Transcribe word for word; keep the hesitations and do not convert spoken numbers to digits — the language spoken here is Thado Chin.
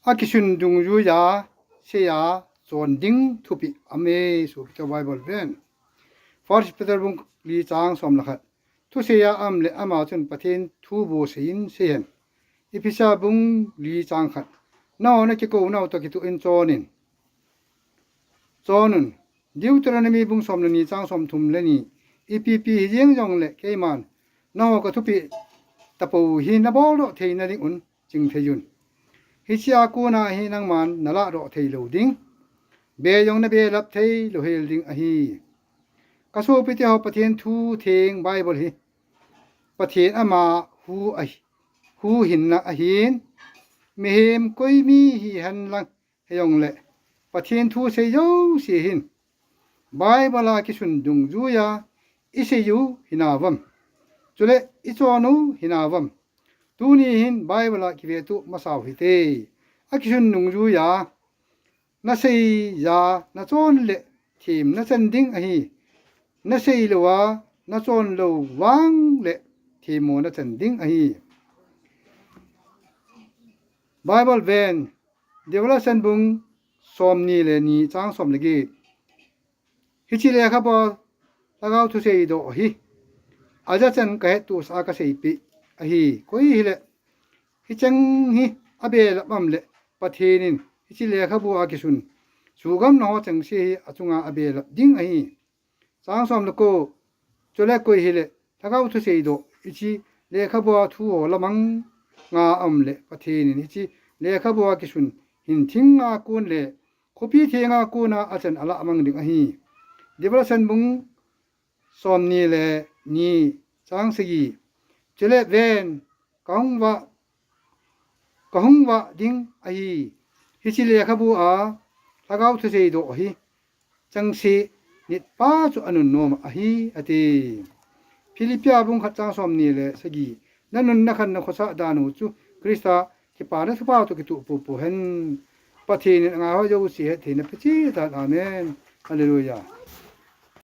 Akisun dungjuiya seiya chon ding thupeh aume, sopite Bible ven. First Peter bung li chang som le khat. Thuseiya aum le ama chun Pathen thu bou seiyin seihen. Ephesa bung li chang khat. Nangho nakikounau toh kitoh in chon in. Chon un. Deuteronomy bung som le ni chang som thum le ni. Ipi pi hijeng jongle keiman nangho kathupeh tapou hi nabol doh theina dingun chingthei un. Hichea kona hi nangman nalah doh thei lou ding. Be jong nabelap thei lou hel ding ahi. Kasopite ho, Pathen thu theng Bible hi Pathen ama hu ahi, huhhingna ahin, mihem koi mi hihen lang hijongle Pathen thu sei jouse hin Bible a kisun dungjuiya isei u hinauvam, chule ichon u hinauvam. Tuni hin Bible a kivetup masau hite. Akisun dungjuiya naseiya nachon le them nachan ding ahi. Nasei louva nachon lou vangle themmo nachan ding ahi. Bible ven, Revelation bung som ni le ni chang som le get. Hiche lekhabua lhagao thusei doh hi ajachan kahettohsah a kaseipeh ahi. Koi hile hicheng hi abelap am le Pathen in hiche lekhabua kisun suhgamna ho chengse hi achunga abelap ding ahi. Chang som le ko. Chule koi hile lhagao thusei doh hiche lekhabua thu ho lamang nga am le Pathen in hiche lekhabua kisun hin thingnga kon le khopi thenga kona achan alamang ding ahi. Revelation bung som ni le ni chang sagi. Chule ven, kahung vah, kahung vah ding ahi. Hiche lekhabua lhagao thusei doh hi chengse nitpa chu anunnom ahi, ati. Philippia bung khat chang som ni le sagi. Nanun nakhan nakhosah dan u chu Christa kipana thupha toh kitoh poupou hen. Pathen in angaiho jouse hettheina pechen tan. Amen. Hallelujah.